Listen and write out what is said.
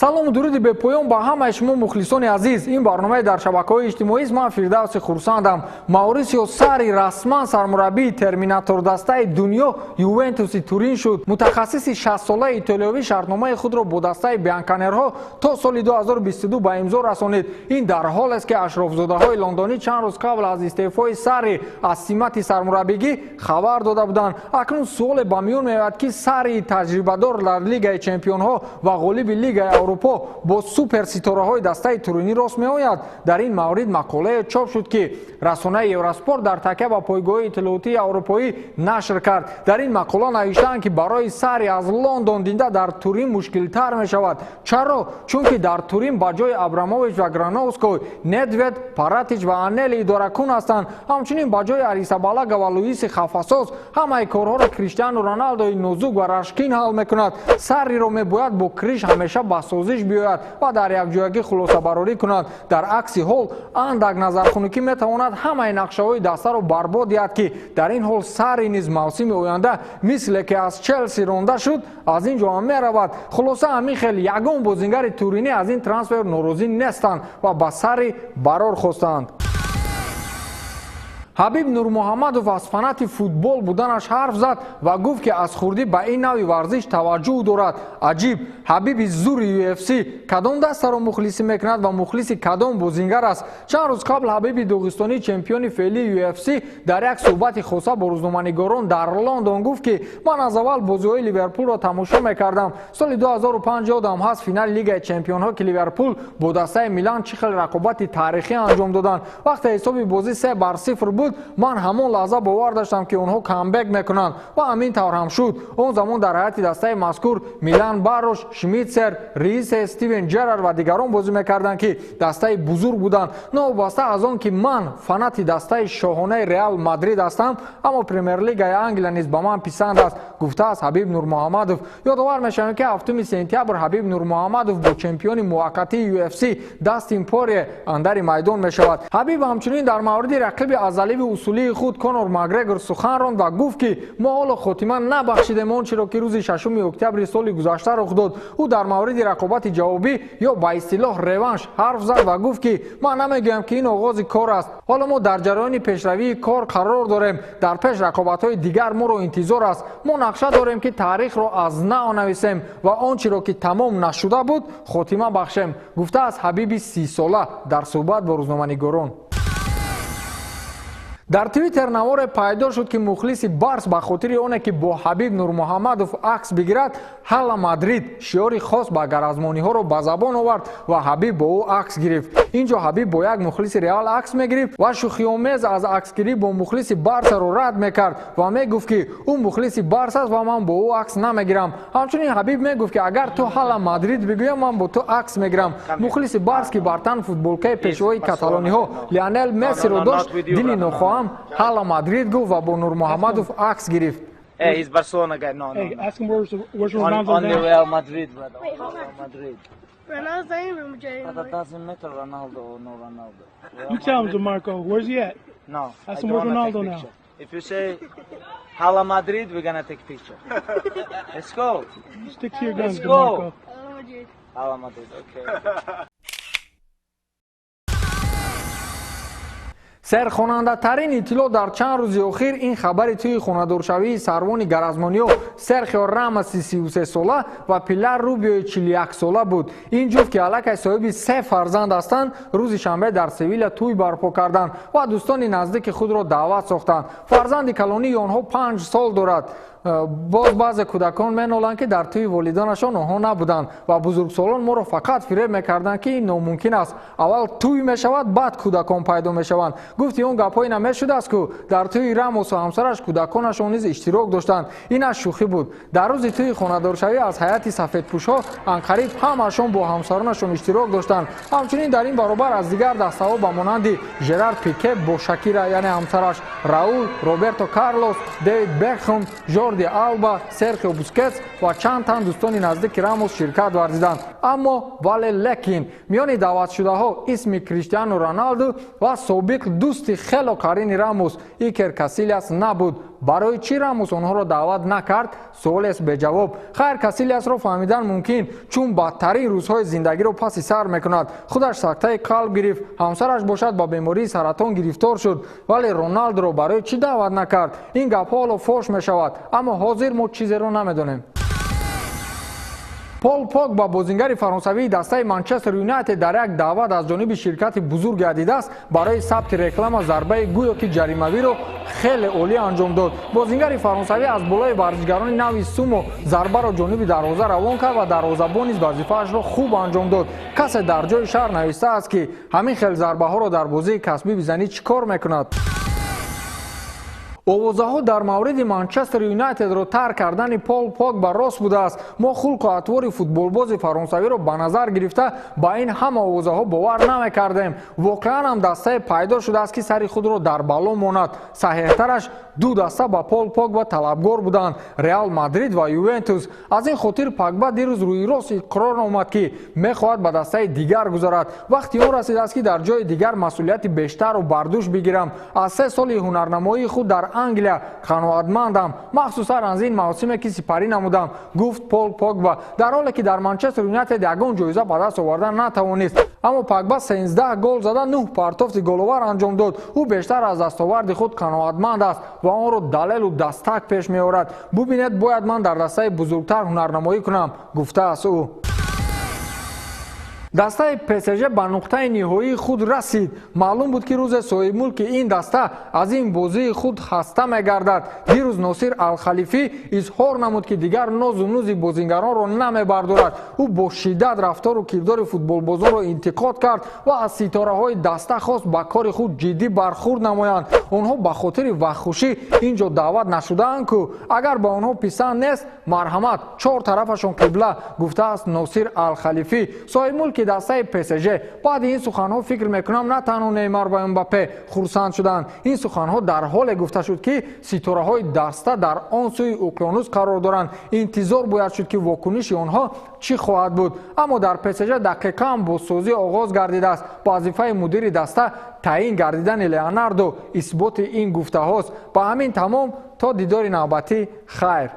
Салому дуруди бепоён ба ҳамаи шумо, мухлисони азиз. Ин барномаи дар шабакаҳои иҷтимоист. Ман Фирдавси Хурсандам. Маурисио Сарри расман сармураббии терминатордастаи дунё Ювентуси Турин шуд. Мутахассиси 60-солаи итолиёвӣ шартномаи худро бо дастаи бианканерҳо то соли 2022 ба имзо расонид. Ин дар ҳолест, ки ашрофзодаҳои лондонӣ чанд рӯз қабл аз истеъфои Сарри аз симати сармураббигӣ хабар дода буданд. Акнун суоле ба миён меояд, ки Сарри таҷрибадор дар Лигаи чемпионҳо ва ғолиби Лигаи Аврупо бо суперситораҳои дастаи туринӣ рост меояд. Дар ин маврид мақолае чоп шуд, ки расонаи Евроспорт дар такя ба пойгоҳи иттилоотии аврупоӣ нашр кард. Дар ин мақола навиштаанд, ки барои Сарри аз Лондон динда дар Турин мушкилтар мешавад. Чаро? Чунки дар Турин ба ҷои Абрамович ва Грановской Недвед, Паратич ва Анели идоракун ҳастанд. Ҳамчунин ба ҷои Арисабалага ва Луиси хафасоз ҳамаи корҳоро Криштиану Роналдои нозук ва рашкин ҳал мекунад. Сарриро мебояд бо Криш ҳамеша ба созиш биёяд ва дар якҷоягӣ хулосабарорӣ кунад. Дар акси ҳол андак назархунукӣ метавонад ҳамаи нақшаҳои дастаро барбод диҳад, ки дар ин ҳол Сарри низ мавсими оянда, мисле ки аз Челси ронда шуд, аз ин ҷо ҳам меравад. Хулоса, ҳамин хел ягон бозингари туринӣ аз ин трансфер норозӣ нестанд ва ба Сарри барор хостанд. Ҳабиб Нурмуҳаммадов аз фанати футбол буданаш ҳарф зад ва гуфт, ки аз хурдӣ ба ин навъи варзиш таваҷҷӯҳ дорад. Аҷиб, Ҳабиби зури UFC кадом дастаро мухлисӣ мекунад ва мухлиси кадом бозингар аст? Чанд рӯз қабл Ҳабиби доғистонӣ, чемпиони феълии UFC, дар як суҳбати хоса бо рӯзноманигорон дар Лондон гуфт, ки ман аз аввал бозиҳои Ливерпулро тамошо мекардам. Соли 2005 ёдам ҳаст, финали Лигаи чемпионҳо, ки Ливерпул бо дастаи Милан чӣ хел рақобати таърихӣ анҷом доданд. Вақте ҳисоби бозӣ 3-0 буд, ман ҳамон лаҳза бовар доштам, ки онҳо камбек мекунанд, ва ҳамин тавр ҳам шуд. Он замон дар ҳайати дастаи мазкур Милан Барош, Шмитсер, Рисе, Стивен Джерар ва дигарон бозӣ мекарданд, ки дастаи бузург буданд. Новобаста аз он ки ман фанати дастаи шоҳонаи Реал Мадрид ҳастам, аммо Премер-лигаи Англия низ ба ман писанд аст, гуфтааст Ҳабиб Нурмуҳаммадов. Ёдовар мешавем, ки 7 сентябр Ҳабиб Нурмуҳаммадов бо чемпиони муваққатии UFC Дастин Порье андари майдон мешавад. Ҳабиб ҳамчунин дар мавриди рақиби азаливи усулии худ Конор Макгрегор сухан ронд ва гуфт, ки мо ҳоло хотима набахшидем он чиро, ки рӯзи 6 октябри соли гузашта рух дод. Ӯ дар мавриди рақобати ҷавобӣ ё ба истилоҳ реванш ҳарф зад ва гуфт, ки ман намегӯям, ки ин оғози кор аст. Ҳоло мо дар ҷараёни пешравии кор қарор дорем. Дар пеш рақобатҳои дигар моро интизор аст. Мо нақша дорем, ки таърихро аз нав нависем ва он чиро, ки тамом нашуда буд, хотима бахшем, гуфтааст Ҳабиби 30-сола дар суҳбат бо рӯзноманигорон. Дар Твиттер наворе пайдо шуд, ки мухлиси Барс ба хотири оне ки бо Ҳабиб Нурмуҳаммадов акс бигирад, «Ҳала Мадрид» шиори хос ба гаразмониҳоро ба забон овард ва Ҳабиб бо ӯ акс гирифт. Ин ҷо Ҳабиб бо як мухлиси Реал акс мегирифт ва шӯхиомез аз аксгирӣ бо мухлиси Барсаро рад мекард ва мегуфт, ки ӯ мухлиси Барс аст ва ман бо ӯ акс намегирам. Ҳамчунин Ҳабиб мегуфт, ки агар ту «Ҳала Мадрид» бигӯям, ман бо ту акс мегирам. Мухлиси Барс, ки бар тан футболкаи пешвои каталониҳо Лионел Мессиро дошт, дили нохоҳам «Ҳала Мадрид» гуфт ва бо Нурмуҳаммадов акс гирифт. Hey, he's Barcelona guy. No, no, Hey, no. ask him where's Ronaldo Only now. Real Madrid, brother. Wait, hold Real on. Madrid. Ronaldo's not in Real Madrid But that anymore. doesn't matter, Ronaldo or no Ronaldo. Real You tell him, Madrid- DeMarco. Where's he at? No, Ask I him don't where's wanna take Ronaldo now. picture. If you say Hala Madrid, we're gonna take picture. Let's go. Stick to your guns, Let's go. DeMarco. Hala Madrid. Hala Madrid, okay. Серхонандатарин иттилоъ дар чанд рӯзи охир ин хабари тӯи хонадоршавии сарвони гаразмониё Серхио Рамаси 33-сола ва Пилар Рубиои 41-сола буд. Ин ҷуфт, ки аллакай соҳиби се фарзанд ҳастанд, рӯзи шанбе дар Севиля тӯй барпо карданд ва дӯстони наздики худро даъват сохтанд. Фарзанди калонии онҳо 5 сол дорад. Боз баъзе кӯдакон меноланд, ки дар тӯи волидонашон онҳо набуданд ва бузургсолон моро фақат фиреб мекарданд, ки ин номумкин аст, аввал тӯй мешавад, баъд кӯдакон пайдо мешаванд. Гуфти он гапҳое намешудааст, ку дар тӯи Рамосу ҳамсараш кӯдаконашон низ иштирок доштанд. Ин аз шӯхӣ буд. Дар рӯзи тӯи хонадоршавӣ аз ҳайати сафедпӯшҳо анқариб ҳамаашон бо ҳамсаронашон иштирок доштанд. Ҳамчунин дар ин баробар аз дигар дастаҳо ба монанди Жерар Пике бо Шакира, яъне ҳамсараш, Раул, Роберто Карлос, Дэвид Бекхам, Жорди Алба, Серхио Бускетс ва чанд тан дӯстони наздики Рамос ширкат варзиданд. Аммо вале лекин миёни даъватшудаҳо исми Криштиану Роналду ва собиқ дӯсти хело қарини Рамос Икер Касилиас набуд. Барои чӣ Рамос онҳоро даъват накард? Суолест беҷавоб. Хайр, Касилиасро фаҳмидан мумкин, чун бадтарин рӯзҳои зиндагиро паси сар мекунад. Худаш сактаи қалб гирифт, ҳамсараш бошад ба бемории саратон гирифтор шуд. Вале Роналдуро барои чӣ даъват накард? Ин гапҳо ҳоло фош мешавад, аммо ҳозир мо чизеро намедонем. Пол Погба, бозингари фаронсавии дастаи Манчестер Юнайтед, дар як даъват аз ҷониби ширкати бузурги Адидас барои сабти реклама зарбаи гӯё ки ҷаримавиро хеле олӣ анҷом дод. Бозингари фаронсавӣ аз болои варзишгарони нави Сумо зарбаро ҷониби дарвоза равон кард ва дарвозабон низ вазифаашро хуб анҷом дод. Касе дар ҷои шаҳр навиштааст, ки ҳамин хел зарбаҳоро дар бозии касбӣ бизанӣ, чӣ кор мекунад? Овозаҳо дар мавриди Манчестер Юнайтедро тарк кардани Пол Погба рост будааст. Мо хулқу атвори футболбози фаронсавиро ба назар гирифта, ба ин ҳама овозаҳо бовар намекардем. Воқеан ҳам дастае пайдо шудааст, ки сари худро дар бало монад. Саҳеҳтараш, ду даста ба Пол Погба талабгор буданд: Реал Мадрид ва Ювентус. Аз ин хотир Погба дирӯз рӯи рост иқрор омад, ки мехоҳад ба дастаи дигар гузарад. Вақти он расидааст, ки дар ҷои дигар масъулияти бештарро бар дӯш бигирам. Аз 3 соли ҳунарнамоии худ дар Англия қаноатмандам, махсусан аз ин мавсиме, ки сипарӣ намудам, гуфт Пол Погба, дар ҳоле ки дар Манчестер Юнайтед ягон ҷоиза ба даст оварда натавонист. Аммо Погба 13 гол зада, нӯҳ партофти головар анҷом дод. Ӯ бештар аз дастоварди худ қаноатманд аст ва онро далелу дастак пеш меорад. Бубинед, бояд ман дар дастаи бузургтар ҳунарнамоӣ кунам, гуфтааст ӯ. Дастаи ПСЖ ба нуқтаи ниҳоии худ расид. Маълум буд, ки рӯзе соҳибмулки ин даста аз ин бозии худ хаста мегардад. Дирӯз Носир Алхалифӣ изҳор намуд, ки дигар нозу нузи бозингаронро намебардорад. Ӯ бо шиддат рафтору кирдори футболбозонро интиқод кард ва аз ситораҳои даста хост, ба кори худ ҷиддӣ бархурд намоянд. Онҳо ба хотири вақтхушӣ ин ҷо даъват нашудаанд ку. Агар ба онҳо писанд нест, марҳамат, чор тарафашон қибла, гуфтааст Носир Алхалифӣ, соҳибмулки дастаи ПСЖ. Баъди ин суханҳо, фикр мекунам, на танҳо Неймар ва Мбаппе хурсанд шуданд. Ин суханҳо дар ҳоле гуфта шуд, ки ситораҳои даста дар он сӯи уқёнус қарор доранд. Интизор бояд шуд, ки вокуниши онҳо чӣ хоҳад буд. Аммо дар ПСЖ дақиқан бозсозӣ оғоз гардидааст. Вазифаи мудири даста таъин гардидани Леонардо исботи ин гуфтаҳост. Ба ҳамин тамом, то дидори навбатӣ хайр.